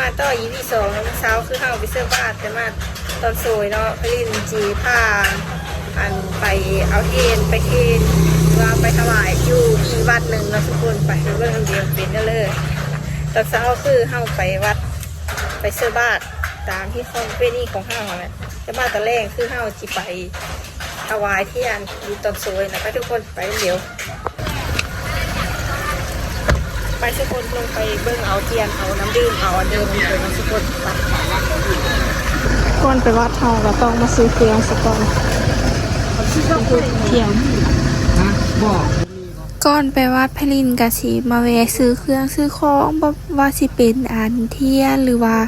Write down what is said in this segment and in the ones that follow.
ມາຕໍ່ ອີພີ ສອງເນາະ ເຊົ້າຄືເຮົາໄປເສີບບາດ ແຕ່ມາຕອນສວຍເນາະ ໄພລິນຊິພາ ອັນ ໄປເອົາທຽນ ໄປເທນ ຫຼືວ່າໄປຖວາຍຢູ່ອີກວັດໜຶ່ງເນາະທຸກຄົນ. ໄປເບິ່ງນຳດຽວເປັນເດີ. ຕອນເຊົ້າຄືເຮົາໄປວັດ ໄປເສີບບາດຕາມຮີດຄອງປະເພນີຂອງເຮົາຫັ້ນແຫຼະ ແຕ່ມາຕອນແລງຄືເຮົາຊິໄປຖວາຍທຽນຢູ່ຕອນສວຍນະ. ໄປທຸກຄົນ ໄປນຳດຽວ. ໄປທຸກຄົນ ລົງໄປເບິ່ງເອົາທຽນ ເອົານ້ຳດື່ມ ເອົາອັນເດີນຳກັນທຸກຄົນ. ໄປ ກ່ອນໄປວັດເຮົາກໍຕ້ອງມາຊື້ເຄື່ອງສາກ່ອນ. ກ່ອນໄປວັດ ໄພລິນກໍຊິມາແວ່ຊື້ເຄື່ອງຊື້ຂອງ ບໍ່ວ່າຊິເປັນອັນທຽນ ຫຼືວ່າ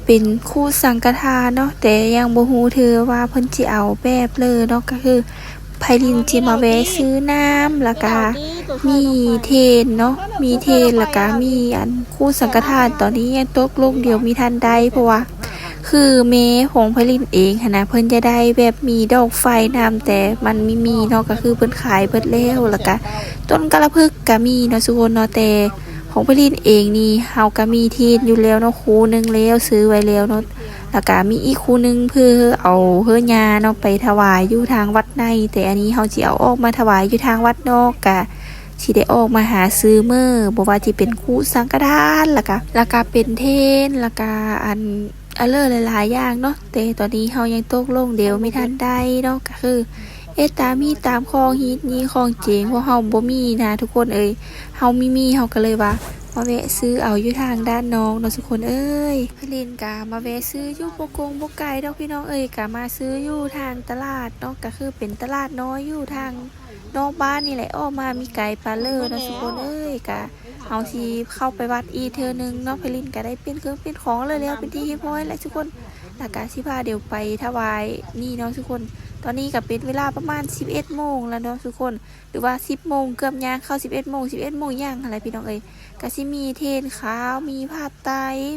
ເປັນຄຸສັງຄະທານເນາະ ແຕ່ຍັງບໍ່ຮູ້ເທື່ອວ່າເພິ່ນຊິເອົາແບບເລີເນາະ. ກໍຄື ໄພລິນຊິມາແວ່ຊື້ນ້ຳ ແລ້ວກະມີທຽນເນາະ ມີທຽນ ແລ້ວກະມີອັນຄຸສັງຄະທານ. ຕອນນີ້ຍັງຕົກລົງດຽວມີທັນໄດ້ ເພາະວ່າຄືແມ່ຂອງໄພລິນເອງຫັ້ນນະ ເພິ່ນຈະໄດ້ແບບມີດອກໄຟນຳ ແຕ່ມັນມີມີເນາະ ກໍຄືເພິ່ນຂາຍເບິດແລ້ວ. ແລ້ວກະຕົ້ນກາລະພຶກກະມີເນາະທຸກຄົນເນາະ ແຕ່ຂອງໄພລິນເອງນີ້ ເຮົາກະມີທຽນຢູ່ແລ້ວເນາະ ຄູ່ໜຶ່ງແລ້ວ ຊື້ໄວ້ແລ້ວເນາະ. ແລ້ວກະມີອີກຄູ່ໜຶ່ງເພື່ອເອົາເຮືອຍ່າເນາະ ໄປຖວາຍຢູ່ທາງວັດໃນ ແຕ່ອັນນີ້ເຮົາຊິເອົາອອກມາຖວາຍຢູ່ທາງວັດນອກ. ກະຊິໄດ້ອອກມາຫາຊື້ມື້ ບໍ່ວ່າຊິເປັນຄຸສັງຄະທານ ແລ້ວກະ ແລ້ວກະເປັນທຽນ ແລ້ວກະອັນ ອັນເລີຫຼາຍໆຢ່າງເນາະ ແຕ່ຕອນນີ້ເຮົາຍັງຕົກລົງດຽວມີທັນໄດ້ເນາະ. ກະຄືເຮັດຕາມຮີດຕາມຄອງ ຮີດຍີ່ຄອງເຈງ ພວກເຮົາບໍ່ມີນະທຸກຄົນເອີຍ. ເຮົາມີມີ ເຮົາກໍເລີຍວ່າມາແວະຊື້ເອົາຢູ່ທາງດ້ານນອກເນາະທຸກຄົນເອີຍ. ໄພລິນກະມາແວະຊື້ຢູ່ບໍ່ກົງບໍ່ໄກດອກພີ່ນ້ອງເອີຍ ກະມາຊື້ຢູ່ທາງຕະຫຼາດເນາະ ກະຄືເປັນຕະຫຼາດນ້ອຍຢູ່ທາງນອກບ້ານນີ້ແຫຼະ ອອກມາມີໄກປານເລີເນາະທຸກຄົນເອີຍ. ກະເຮົາຊິເຂົ້າໄປວັດອີກເທື່ອໜຶ່ງເນາະ ໄພລິນກະໄດ້ປ່ຽນເຄື່ອງປ່ຽນຂອງເລີແລ້ວເປັນທີ່ຮຽບຮ້ອຍແລ້ວທຸກຄົນ. ແລ້ວກະຊິພາດຽວໄປຖວາຍນີ້ເນາະທຸກຄົນ. ຕອນນີ້ກະເປັນເວລາປະມານສິບເອັດໂມງແລ້ວເນາະທຸກຄົນ ຫຼືວ່າສິບໂມງ ເກືອບຍ່າງເຂົ້າສິບເອັດໂມງ ສິບເອັດໂມງຢ່າງຫັ້ນແຫຼະພີ່ນ້ອງເອີຍ. ກະຊິມີທຽນຂາວ ມີຜ້າໄຕ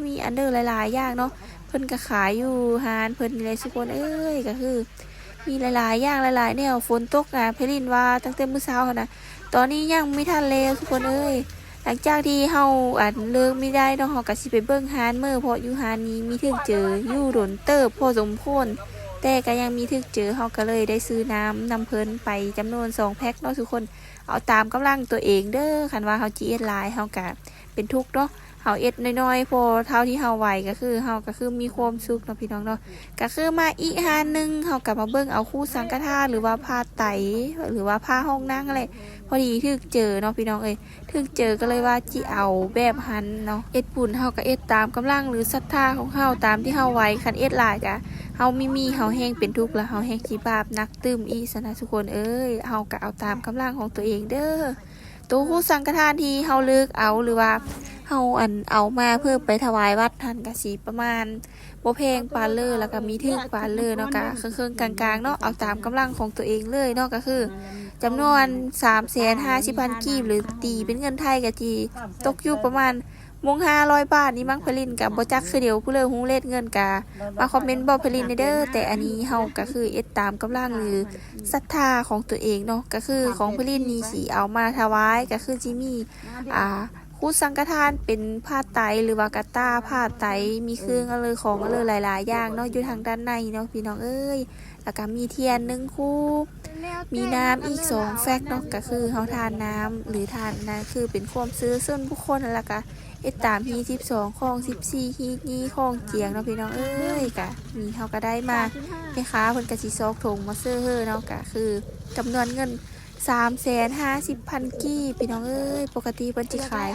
ມີອັນເດີຫຼາຍໆຢ່າງເນາະ ເພິ່ນກະຂາຍຢູ່ຮ້ານເພິ່ນນີ້ແຫຼະທຸກຄົນເອີຍ. ກະຄືມີຫຼາຍໆຢ່າງຫຼາຍໆແນວ. ຝົນຕົກນະ ໄພລິນວ່າຕັ້ງແຕ່ມື້ເຊົ້າຫັ້ນນະ ຕອນນີ້ຍັງມີທັນແລ້ວທຸກຄົນເອີຍ. ຫຼັງຈາກທີ່ເຮົາ ອັນ ເລີກມີໄດ້ເນາະ ເຮົາກະຊິໄປເບິ່ງຮ້ານເມີ ເພາະຢູ່ຮ້ານນີ້ມີຖືກເຈີຢູ່ດົນເຕີບພໍສົມຄວນ ແຕ່ກະຍັງມີຖືກເຈີ ເຮົາກະເລີຍໄດ້ຊື້ນ້ຳນຳເພິ່ນໄປຈຳນວນສອງແພັກເນາະທຸກຄົນ. ເອົາຕາມກຳລັງຕົວເອງເດີ ຄັນວ່າເຮົາຊິເຮັດຫຼາຍເຮົາກະເປັນທຸກເນາະ ເຮົາເຮັດນ້ອຍໆ ພໍເທົ່າທີ່ເຮົາໄຫວ ກະຄືເຮົາກະຄືມີຄວາມສຸກເນາະພີ່ນ້ອງເນາະ. ກະຄືມາອີກຮ້ານໜຶ່ງ ເຮົາກະມາເບິ່ງເອົາຄູ່ສັງຄະທານ ຫຼືວ່າຜ້າໄຕ ຫຼືວ່າຜ້າຫ້ອງນັ່ງຫັ້ນແຫຼະ ພໍດີຖືກເຈີເນາະພີ່ນ້ອງເອີຍ. ຖືກເຈີກໍເລີຍວ່າຊິເອົາແບບຫັ້ນເນາະ ເຮັດບຸນເຮົາກໍເຮັດຕາມກຳລັງ ຫຼື ສັດທາຂອງເຮົາ ຕາມທີ່ເຮົາໄຫວ. ຄັນເຮັດຫຼາຍກະເຮົາມີມີ ເຮົາແຮ່ງເປັນທຸກ ແລ້ວເຮົາແຮ່ງຊິບາບໜັກຕື່ມອີກຊັ້ນນະທຸກຄົນເອີຍ. ເຮົາກະເອົາຕາມກຳລັງຂອງຕົວເອງເດີ. ໂຕຄູ່ສັງຄະທານທີ່ເຮົາເລືອກເອົາ ຫຼືວ່າເຮົາ ອັນ ເອົາມາເພື່ອໄປຖວາຍວັດຫັ້ນ ກະຊິປະມານ ບໍ່ແພງປານເລີ ແລ້ວກະມີຖືກປານເລີເນາະ ກະເຄິ່ງໆກາງໆເນາະ ເອົາຕາມກຳລັງຂອງຕົວເອງເລີຍເນາະ. ກະຄືຈຳນວນສາມແສນຫ້າສິບພັນກີບ ຫຼື ຕີເປັນເງິນໄທກະຊິຕົກຢູ່ປະມານມົງຫ້າຮ້ອຍບາດນີ້ມັ້ງ ໄພລິນກະບໍ່ຈັກຄືດຽວ. ຜູ້ເລີຮູ້ເລດເງິນກະມາຄອມເມັນບອກໄພລິນແດ່ເດີ. ແຕ່ອັນນີ້ເຮົາກະຄືເຮັດຕາມກຳລັງ ຫຼື ສັດທາຂອງຕົວເອງເນາະ ກະຄືຂອງໄພລິນນີ້ຊິເອົາມາຖວາຍ ກະຄືຊິມີ ອ່າ ຄູ່ສັງຄະທານເປັນຜ້າໄຕ ຫຼືວ່າກະຕ່າຜ້າໄຕ ມີເຄື່ອງອະເລີຂອງອະເລີຫຼາຍໆຢ່າງເນາະ ຢູ່ທາງດ້ານໃນເນາະພີ່ນ້ອງເອີຍ. ແລ້ວກະມີທຽນໜຶ່ງຄູ່ ມີນ້ຳອີກສອງແຟັກເນາະ ກະຄືເຮົາທານນ້ຳ ຫຼື ທານນັ້ນຄືເປັນຄວາມເຊື່ອສ່ວນບຸກຄົນ. ແລ້ວກະເຮັດຕາມຮີດສິບສອງ ຄອງສິບສີ່ ຮີດຍີ່ ຄອງຈຽງເນາະພີ່ນ້ອງເອີຍ. ກະນີ້ເຮົາກະໄດ້ມາ ແມ່ຄ້າເພິ່ນກະຊິຊອກຖົງມາເຊີເຮີເນາະ ກະຄືຈຳນວນເງິນ ສາມແສນຫ້າສິບພັນກີບ ພີ່ນ້ອງເອີຍ. ປົກກະຕິເພິ່ນຊິຂາຍ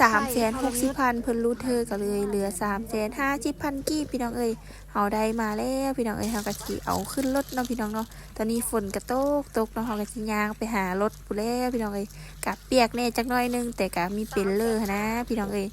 ສາມແສນຫົກສິບພັນ ເພິ່ນຫຼຸດເທີກະເລີຍເຫຼືອສາມແສນຫ້າສິບພັນກີບ ພີ່ນ້ອງເອີຍ. ເຮົາໄດ້ມາແລ້ວພີ່ນ້ອງເອີຍ ເຮົາກະຊິເອົາຂຶ້ນລົດເນາະພີ່ນ້ອງເນາະ. ຕອນນີ້ຝົນກະຕົກຕົກເນາະ ເຮົາກະຊິຍ່າງໄປຫາລົດພຸ້ນແຫຼະພີ່ນ້ອງເອີຍ. ກະປຽກແດ່ຈັກໜ້ອຍໜຶ່ງ ແຕ່ກະມີເປັນເລີຫັ້ນນະພີ່ນ້ອງເອີຍ.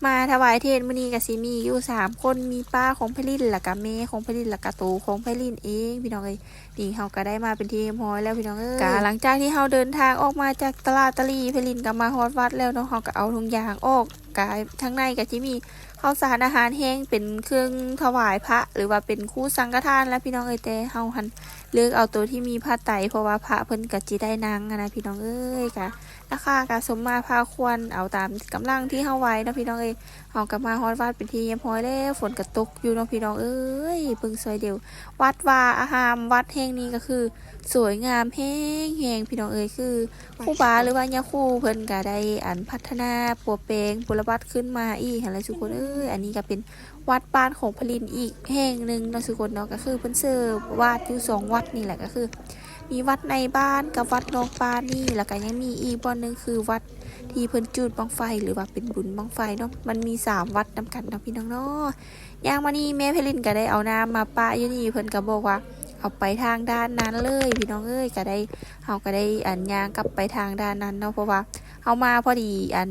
ມາຖວາຍທຽນມື້ນີ້ກະຊິມີຢູ່ສາມຄົນ ມີປ້າຂອງໄພລິນ ແລ້ວກະແມ່ຂອງໄພລິນ ແລ້ວກະໂຕຂອງໄພລິນເອງ ພີ່ນ້ອງເອີຍ. ນີ້ເຮົາກະໄດ້ມາເປັນທີ່ຮຽບຮ້ອຍແລ້ວພີ່ນ້ອງເອີຍ. ກະຫຼັງຈາກທີ່ເຮົາເດີນທາງອອກມາຈາກຕະຫຼາດຕາຫຼີ ໄພລິນກະມາຮອດວັດແລ້ວເນາະ ເຮົາກະເອົາຖົງຢາງອອກ. ກະທາງໃນກະຊິມີເຂົ້າສານອາຫານແຫ້ງ ເປັນເຄື່ອງຖວາຍພະ ຫຼືວ່າເປັນຄູ່ສັງຄະທານແຫຼະພີ່ນ້ອງເອີຍ. ແຕ່ເຮົາຫັ້ນເລືອກເອົາໂຕທີ່ມີຜ້າໄຕ ເພາະວ່າພະເພິ່ນກະຊິໄດ້ນັ່ງຫັ້ນນະພີ່ນ້ອງເອີຍ. ກະລາຄາກະສົມມາພາຄວນ ເອົາຕາມກຳລັງທີ່ເຮົາໄຫວເນາະພີ່ນ້ອງເອີຍ. ເຮົາກໍມາຮອດວັດເປັນທີ່ຮຽບຮ້ອຍແລ້ວ, ຝົນກໍຕົກຢູ່ເນາະພີ່ນ້ອງເອີຍ. ເບິ່ງຊ່ອຍດຽວ ວັດວາອາຮາມ, ວັດແຫ່ງນີ້ກໍຄືສວຍງາມແຮງໆ ພີ່ນ້ອງເອີຍ. ຄືຄູບາ ຫຼືວ່າຍາຄູເພິ່ນກໍໄດ້ອັນພັດທະນາປົວແປງບົວລະບັດຂຶ້ນມາອີກຫັ້ນແຫຼະທຸກຄົນເອີຍ. ອັນນີ້ກໍເປັນວັດບ້ານຂອງພະລິນອີກແຫ່ງໜຶ່ງເນາະທຸກຄົນເນາະ, ກໍຄືເພິ່ນເຊີວາດຢູ່ສອງວັດນີ້ແຫຼະ, ກໍຄື ມີວັດໃນບ້ານກັບວັດນອກບ້ານນີ້, ແລ້ວກໍຍັງມີອີກບ່ອນໜຶ່ງ ຄືວັດທີ່ເພິ່ນຈູດບັ້ງໄຟ ຫຼືວ່າເປັນບຸນບັ້ງໄຟເນາະ. ມັນມີສາມວັດນຳກັນເນາະພີ່ນ້ອງເນາະ. ຍ່າງມານີ້ແມ່ໄພລິນກໍໄດ້ເອົານ້ຳມາປະຢູ່ນີ້, ເພິ່ນກໍບອກວ່າເອົາໄປທາງດ້ານນັ້ນເລີຍພີ່ນ້ອງເອີຍ. ກໍໄດ້ ເຮົາກໍໄດ້ອັນຍ່າງກັບໄປທາງດ້ານນັ້ນເນາະ, ເພາະວ່າເຮົາມາພໍດີ ອັນ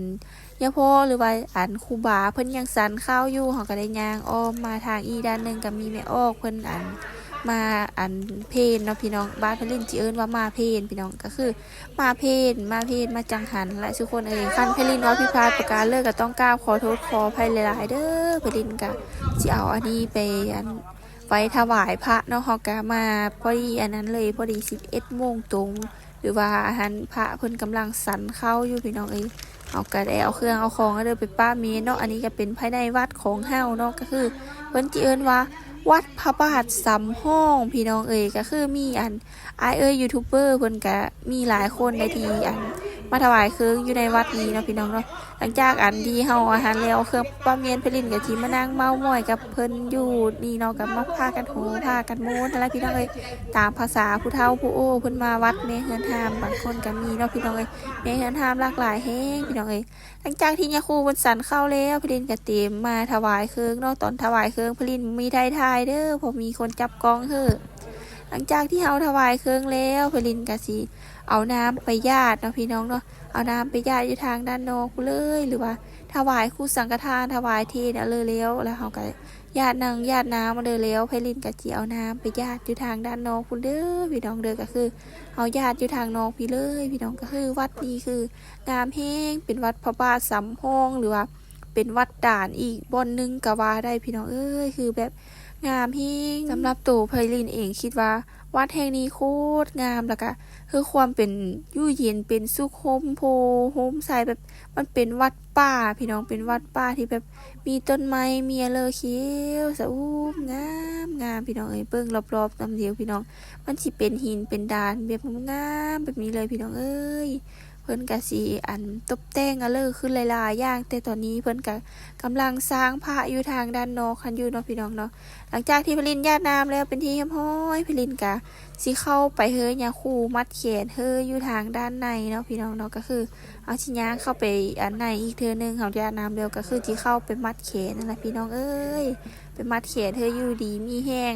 ຍາພໍ່ ຫຼືວ່າອັນຄູບາເພິ່ນຍັງສັນເຂົ້າຢູ່, ເຮົາກໍໄດ້ຍ່າງອ້ອມມາທາງອີກດ້ານໜຶ່ງ, ກໍມີແມ່ອອກເພິ່ນອັນມາອັນເພນເນາະພີ່ນ້ອງ. ບ້ານໄພລິນຊິເອີ້ນວ່າມາເພນພີ່ນ້ອງ, ກໍຄືມາເພນ ມາເພນ ມາຈັງຫັນແຫຼະທຸກຄົນເອີຍ. ຄັນໄພລິນເວົ້າຜິດພາດປະການເລີຍ ກໍຕ້ອງກາບຂໍໂທດຂໍອະໄພຫຼາຍໆເດີ. ໄພລິນກໍຊິເອົາອັນນີ້ໄປອັນໄວ້ຖວາຍພະເນາະ. ເຮົາກໍມາພໍດີອັນນັ້ນເລີຍ, ພໍດີສິບເອັດໂມງຕົງ ຫຼືວ່າອັນນັ້ນ ພະເພິ່ນກຳລັງສັນເຂົ້າຢູ່ພີ່ນ້ອງເອີຍ. ເຮົາກໍໄດ້ເອົາເຄື່ອງເອົາຂອງເດີໄປປະເມນເນາະ. ອັນນີ້ກໍເປັນພາຍໃນວັດຂອງເຮົາເນາະ, ກໍຄືເພິ່ນຊິເອີ້ນວ່າວັດພະບາດສຳຮອງພີ່ນ້ອງເອີຍ. ກໍຄືມີອັນ ອ້າຍເອີຍ ຢູທູບເບີ ເພິ່ນກະມີຫຼາຍຄົນໃດທີ່ອັນມາຖວາຍເຄື່ອງຢູ່ໃນວັດນີ້ເນາະພີ່ນ້ອງເນາະ. ຫຼັງຈາກອັນທີ່ເຮົາອັນຫັ້ນແລ້ວ ເຄື່ອງປ້ຳເຢັນ ໄພລິນກະຊິມານັ່ງເມົາມອຍກັບເພິ່ນຢູ່ນີ້ເນາະ, ກະມາພາກັນໂຫພາກັນໂມນຫັ້ນລະພີ່ນ້ອງເອີຍ. ຕາມພາສາຜູ້ເຖົ້າຜູ້ໂອ້ເພິ່ນມາວັດ ແມ່ເຮືອນຮ່າມບາງຄົນກະມີເນາະພີ່ນ້ອງເອີຍ, ແມ່ເຮືອນຮ່າມຫຼາກຫຼາຍແຮງພີ່ນ້ອງເອີຍ. ຫຼັງຈາກທີ່ຍາຄູເພິ່ນສັນເຂົ້າແລ້ວ ໄພລິນກະເຕມມາຖວາຍເຄື່ອງເນາະ. ຕອນຖວາຍເຄື່ອງ ໄພລິນມີໄທຖ່າຍເດີ ເພາະມີຄົນຈັບກ້ອງເຮີ. ຫຼັງຈາກທີ່ເຮົາຖວາຍເຄື່ອງແລ້ວ ໄພລິນກະຊິເອົານ້ຳໄປຢາດເນາະພີ່ນ້ອງເນາະ, ເອົານ້ຳໄປຢາດຢູ່ທາງດ້ານນອກພຸ້ນເລີຍ ຫຼືວ່າຖວາຍຄຸສັງຄະທານ ຖວາຍເທນເອົາເລີຍແລ້ວ, ແລ້ວເຮົາກະຢາດນ້ຳຢາດນ້ຳເອົາເລີຍແລ້ວ ໄພລິນກະຊິເອົານ້ຳໄປຢາດຢູ່ທາງດ້ານນອກພຸ້ນເດີພີ່ນ້ອງເດີ. ກະຄືເຮົາຢາດຢູ່ທາງນອກພີ້ເລີຍພີ່ນ້ອງ. ກະຄືວັດນີ້ຄື ງາມແຮງ ເປັນວັດພະບາດສຳຮອງ ຫຼືວ່າເປັນວັດຕານອີກບ່ອນໜຶ່ງກໍວ່າໄດ້ພີ່ນ້ອງເອີຍ. ຄືແບບງາມແຮງ. ສຳລັບໂຕໄພລິນເອງຄິດວ່າວັດແຫ່ງນີ້ໂຄດງາມ, ແລ້ວກະຄືຄວາມເປັນຢູ່ເຢັນເປັນສຸກ ຮົ່ມໂພຮົ່ມໄຊ, ແບບມັນເປັນວັດປ່າພີ່ນ້ອງ, ເປັນວັດປ່າທີ່ແບບມີຕົ້ນໄມ້ ມີອະເລີຂຽວຊະອຸ່ມ ງາມໆ ພີ່ນ້ອງເອີຍ. ເບິ່ງລອບໆນຳດຽວພີ່ນ້ອງ, ມັນຊິເປັນຫີນເປັນດານແບບງາມໆແບບນີ້ເລີຍພີ່ນ້ອງເອີຍ. ເພິ່ນກະຊິອັນຕົບແຕ່ງອະເລີຂຶ້ນຫຼາຍໆຢ່າງ, ແຕ່ຕອນນີ້ເພິ່ນກະກຳລັງສ້າງພະຢູ່ທາງດ້ານນອກຫັ້ນຢູ່ເນາະພີ່ນ້ອງເນາະ. ຫຼັງຈາກທີ່ໄພລິນຢາດນ້ຳແລ້ວເປັນທີ່ຮຽບຮ້ອຍ, ໄພລິນກະຊິເຂົ້າໄປເຮີຍາຄູ ມັດແຂນເຮີຢູ່ທາງດ້ານໃນເນາະພີ່ນ້ອງເນາະ. ກະຄືເຮົາຊິຍ່າງເຂົ້າໄປອັນໃນອີກເທື່ອໜຶ່ງ, ເຮົາຢາດນ້ຳແລ້ວກະຄືຊິເຂົ້າໄປມັດແຂນຫັ້ນລະພີ່ນ້ອງເອີຍ. ໄປມັດແຂນເຮີຢູ່ດີມີແຮງ,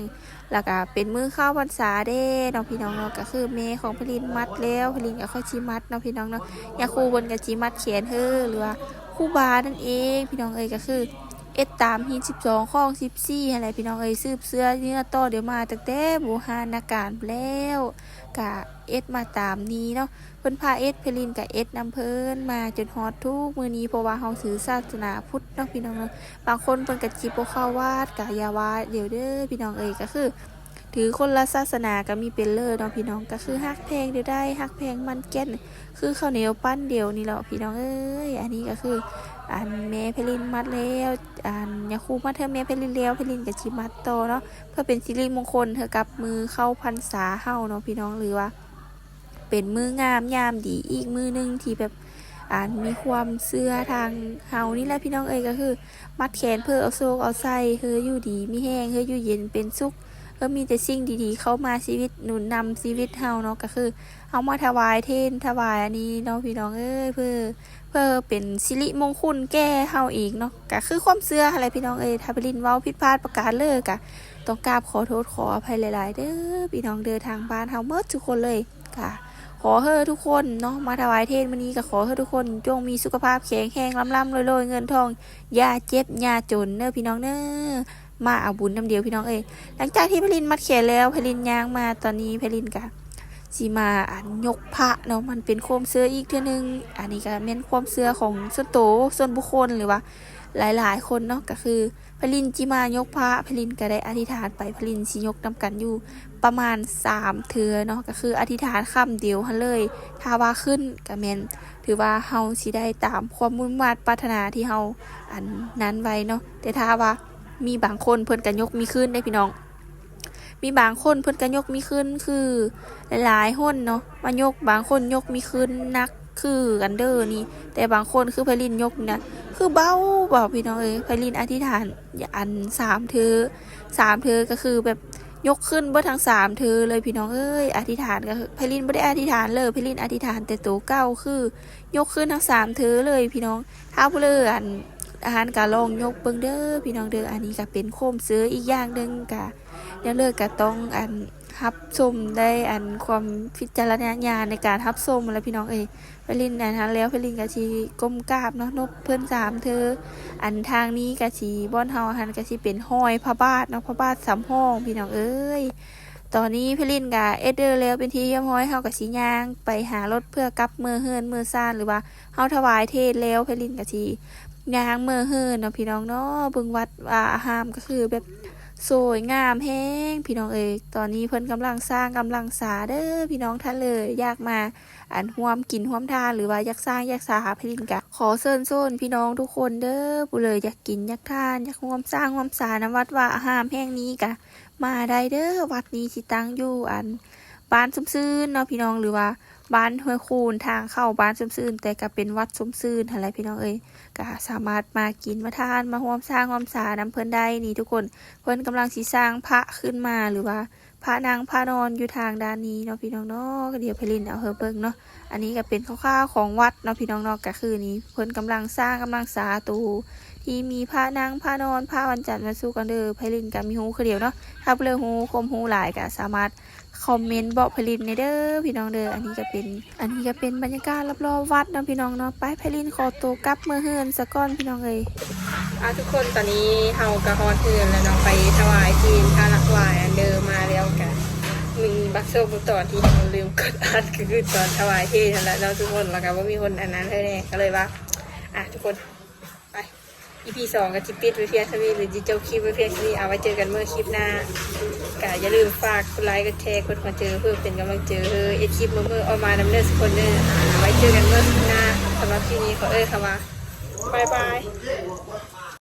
ແລ້ວກະເປັນມື້ເຂົ້າພັນສາເດ້ເນາະພີ່ນ້ອງເນາະ. ກະຄືແມ່ຂອງໄພລິນມັດແລ້ວ, ໄພລິນກະຄ່ອຍຊິມັດເນາະພີ່ນ້ອງເນາະ. ຍາຄູເພິ່ນກະຊິມັດແຂນເຮີ ຫຼືວ່າຄູບານັ້ນເອງພີ່ນ້ອງເອີຍ. ກະຄືເຮັດຕາມຮີດສິບສອງ ຄອງສິບສີ່ຫັ້ນແຫຼະພີ່ນ້ອງເອີຍ, ສືບເຊື້ອເນື້ອຕໍ່ ດຽວມາຕັ້ງແຕ່ບູຮານນະການພຸ້ນແລ້ວ, ກະເຮັດມາຕາມນີ້ເນາະ. ເພິ່ນພາເຮັດ ໄພລິນກະເຮັດນຳເພິ່ນມາຈົນຮອດທຸກມື້ນີ້, ເພາະວ່າເຮົາຖືສາສະໜາພຸດເນາະພີ່ນ້ອງເນາະ. ບາງຄົນເພິ່ນກະຈິບໍ່ເຂົ້າວັດ ກະຢ່າວ່າດຽວເດີພີ່ນ້ອງເອີຍ. ກະຄືຖືຄົນລະສາສະໜາກະມີເປັນເລີເນາະພີ່ນ້ອງ. ກະຄືຮັກແພງດຽວໄດ້ ຮັກແພງໝັ້ນແກ່ນ ຄືເຂົ້າໜຽວປັ້ນດຽວນີ້ແຫຼະພີ່ນ້ອງເອີຍ. ອັນນີ້ກະຄືອັນແມ່ໄພລິນມັດແລ້ວ, ອັນຍາຄູມັດເທື່ອແມ່ໄພລິນແລ້ວ, ໄພລິນກະຊິມັດຕໍ່ເນາະ ເພື່ອເປັນສິລິມົງຄົນເທື່ອກັບມື້ເຂົ້າພັນສາເຮົາເນາະພີ່ນ້ອງ, ຫຼືວ່າ ເປັນມື້ງາມຍາມດີອີກມື້ໜຶ່ງທີ່ແບບ ອັນ ມີຄວາມເຊື່ອທາງເຮົານີ້ແຫຼະພີ່ນ້ອງເອີຍ. ກະຄືມັດແຂນເພື່ອເອົາໂຊກເອົາໄຊ, ເຮີຢູ່ດີມີແຮງ, ເຮີຢູ່ເຢັນເປັນສຸກ, ເຮີມີແຕ່ສິ່ງດີໆເຂົ້າມາຊີວິດ ໜູນນຳຊີວິດເຮົາເນາະ. ກະຄືເຮົາມາຖວາຍເທນ ຖວາຍອັນນີ້ເນາະພີ່ນ້ອງເອີຍ, ເພື່ອ ເພື່ອເປັນສິລິມົງຄຸນແກ່ເຮົາເອງເນາະ. ກະຄືຄວາມເຊື່ອຫັ້ນແຫຼະພີ່ນ້ອງເອີຍ. ຖ້າໄພລິນເວົ້າຜິດພາດປະການເລີກະ ຕ້ອງກາບຂໍໂທດຂໍອະໄພຫຼາຍໆເດີພີ່ນ້ອງເດີ, ທາງບ້ານເຮົາໝົດທຸກຄົນເລີຍ. ກະຂໍເຮີທຸກຄົນເນາະ ມາຖວາຍເທນມື້ນີ້ ກະຂໍເຮີທຸກຄົນຈົ່ງມີສຸຂະພາບແຂງແຮງ ລ່ຳໆລວຍໆເງິນທອງ, ຢ່າເຈັບຢ່າຈົນເດີພີ່ນ້ອງເດີ. ມາເອົາບຸນນຳດຽວພີ່ນ້ອງເອີຍ. ຫຼັງຈາກທີ່ໄພລິນມັດແຂນແລ້ວ ໄພລິນຍ່າງມາ, ຕອນນີ້ໄພລິນກະຊິມາ ອັນ ຍົກພະເນາະ. ມັນເປັນຄວາມເຊື່ອອີກເທື່ອໜຶ່ງ, ອັນນີ້ກະແມ່ນຄວາມເຊື່ອຂອງສ່ວນໂຕ ສ່ວນບຸກຄົນ ຫຼືວ່າຫຼາຍໆຄົນເນາະ. ກະຄື ໄພລິນຈິມາຍົກພະ ໄພລິນກໍໄດ້ອະທິຖານໄປ ໄພລິນຊິຍົກນຳກັນຢູ່ປະມານສາມເທື່ອເນາະ ກໍຄືອະທິຖານຄຳດຽວຫັ້ນເລີຍ ຖ້າວ່າຂຶ້ນກໍແມ່ນຖືວ່າເຮົາຊິໄດ້ຕາມຄວາມມຸ່ງມາດປາດຖະໜາທີ່ເຮົາອັນນັ້ນໄວ້ເນາະ ແຕ່ຖ້າວ່າມີບາງຄົນເພິ່ນກໍຍົກມີຄືນເດ້ພີ່ນ້ອງ ມີບາງຄົນເພິ່ນກໍຍົກມີຄືນ ຄືຫຼາຍໆຄົນເນາະ ມາຍົກ ບາງຄົນຍົກມີຄືນໜັກຄືກັນເດີນີ້ ແຕ່ບາງຄົນຄືໄພລິນຍົກນີ້ນະ ຄືເບົາ ເບົາພີ່ນ້ອງເອີຍ ໄພລິນອະທິຖານອັນສາມເທື່ອ ສາມເທື່ອ ກໍຄືແບບຍົກຂຶ້ນເບິດທັງສາມເທື່ອເລີຍພີ່ນ້ອງເອີຍ ອະທິຖານກໍຄື ໄພລິນບໍ່ໄດ້ອະທິຖານເລີຍ ໄພລິນອະທິຖານແຕ່ໂຕເກົ່າ ຄືຍົກຂຶ້ນທັງສາມເທື່ອເລີຍພີ່ນ້ອງ ຖ້າຜູ້ເລີອັນ ອາຫານກໍລອງຍົກເບິ່ງເດີພີ່ນ້ອງເດີ ອັນນີ້ກໍເປັນຄວາມເຊື່ອອີກຢ່າງໜຶ່ງ ກໍ ແນວເລີກກໍຕ້ອງອັນຮັບຊົມໄດ້ອັນຄວາມວິຈາລະນະຍານໃນການຮັບຊົມຫັ້ນລະພີ່ນ້ອງເອີຍ ໄພລິນອັນນັ້ນແລ້ວ ໄພລິນກໍຊິກົ້ມກາບເນາະ ນົບເພິ່ນສາມເທື່ອ ອັນທາງນີ້ກໍຊິ ບ່ອນເຮົາຫັ້ນກໍຊິເປັນຮອຍພະບາດເນາະ ພະບາດສາມຫ້ອງພີ່ນ້ອງເອີຍ ຕອນນີ້ໄພລິນກໍເອັດເດີແລ້ວເປັນທີ່ຮຽບຮ້ອຍ ເຮົາກໍຊິຍ່າງໄປຫາລົດເພື່ອກັບເມືອເຮືອນເມືອຊານ ຫຼືວ່າເຮົາຖວາຍເທດແລ້ວ ໄພລິນກໍຊິ ຍ່າງເມືອເຮືອນເນາະພີ່ນ້ອງເນາະ ເບິ່ງວັດວາອາຮາມກໍຄືແບບສວຍງາມແຮງພີ່ນ້ອງເອີຍ ຕອນນີ້ເພິ່ນກຳລັງສ້າງກຳລັງສາເດີພີ່ນ້ອງ ຖ້າເລີຢາກມາອັນຮ່ວມກິນຮ່ວມທານ ຫຼືວ່າຢາກສ້າງຢາກສາ ໄພລິນກະຂໍເຊີນຊົວນພີ່ນ້ອງທຸກຄົນເດີ ຜູ້ເລີຢາກກິນຢາກທານ ຢາກຮ່ວມສ້າງຮ່ວມສານຳວັດວາອາຮາມແຫ່ງນີ້ກະ ມາໄດ້ເດີ ວັດນີ້ຊິຕັ້ງຢູ່ອັນບ້ານຊົມຊື່ນເນາະພີ່ນ້ອງ ຫຼືວ່າບ້ານຫ້ວຍຄູນ ທາງເຂົ້າບ້ານຊົມຊື່ນ ແຕ່ກໍເປັນວັດຊົມຊື່ນຫັ້ນແຫຼະພີ່ນ້ອງເອີຍ ກໍສາມາດມາກິນມາທານ ມາຮ່ວມສ້າງຮ່ວມສານຳເພິ່ນໄດ້ນີ້ທຸກຄົນ ເພິ່ນກຳລັງຊິສ້າງພະຂຶ້ນມາ ຫຼືວ່າພະນັ່ງພະນອນຢູ່ທາງດ້ານນີ້ເນາະພີ່ນ້ອງເນາະ ກໍດຽວໄພລິນເອົາໃຫ້ເບິ່ງເນາະ ອັນນີ້ກໍເປັນຄ່າວໆຂອງວັດເນາະພີ່ນ້ອງເນາະ ກໍຄືນີ້ເພິ່ນກຳລັງສ້າງກຳລັງສາໂຕ ທີ່ມີພະນັ່ງພະນອນ ພະວັນຈັນວັນສຸກກັນເດີ ໄພລິນກໍມີຮູ້ຄືດຽວເນາະ ຖ້າຜູ້ເລີຮູ້ຄວາມຮູ້ຫຼາຍກໍສາມາດຄອມເມັນບອກໄພລິນແດ່ເດີພີ່ນ້ອງເດີ ອັນນີ້ກໍເປັນ ອັນນີ້ກໍເປັນບັນຍາກາດລອບໆວັດເນາະພີ່ນ້ອງເນາະ ໄປ ໄພລິນຂໍໂຕກັບເມືອເຮືອນສາກ່ອນພີ່ນ້ອງເອີຍ ອ່າ ທຸກຄົນ ຕອນນີ້ເຮົາກໍຮອດເຮືອນແລ້ວເນາະ ໄປຖວາຍເທນພະຫຼາກຫຼາຍອັນເດີ ມາແລ້ວກໍມີບັກໂຊບຕອນທີ່ເຮົາລືມກົດອັດ ກໍຄືຕອນຖວາຍເທນຫັ້ນແຫຼະເນາະທຸກຄົນ ແລ້ວກໍບໍ່ມີຄົນອັນນັ້ນໃຫ້ແດ່ ກໍເລີຍວ່າ ອ່າ ທຸກຄົນ ໄປ ອີພີສອງກໍຊິປິດໄວ້ພຽງສ່ຳນີ້ ຫຼືຊິຈົບຄລິບໄວ້ພຽງສ່ຳນີ້ ເອົາໄວ້ເຈີກັນເມື່ອຄລິບໜ້າ ກໍຢ່າລືມຝາກກົດໄລກ໌ ກົດແຊ ກົດຫົວໃຈ ເພື່ອເປັນກຳລັງໃຈໃຫ້ເຮັດຄລິບມື້ໆອອກມານຳເດີທຸກຄົນເດີ ອ່າ ໄວ້ເຈີກັນເມື່ອຄລິບໜ້າ ສຳລັບຄລິບນີ້ຂໍເອີ້ນຄຳວ່າ ບາຍບາຍ.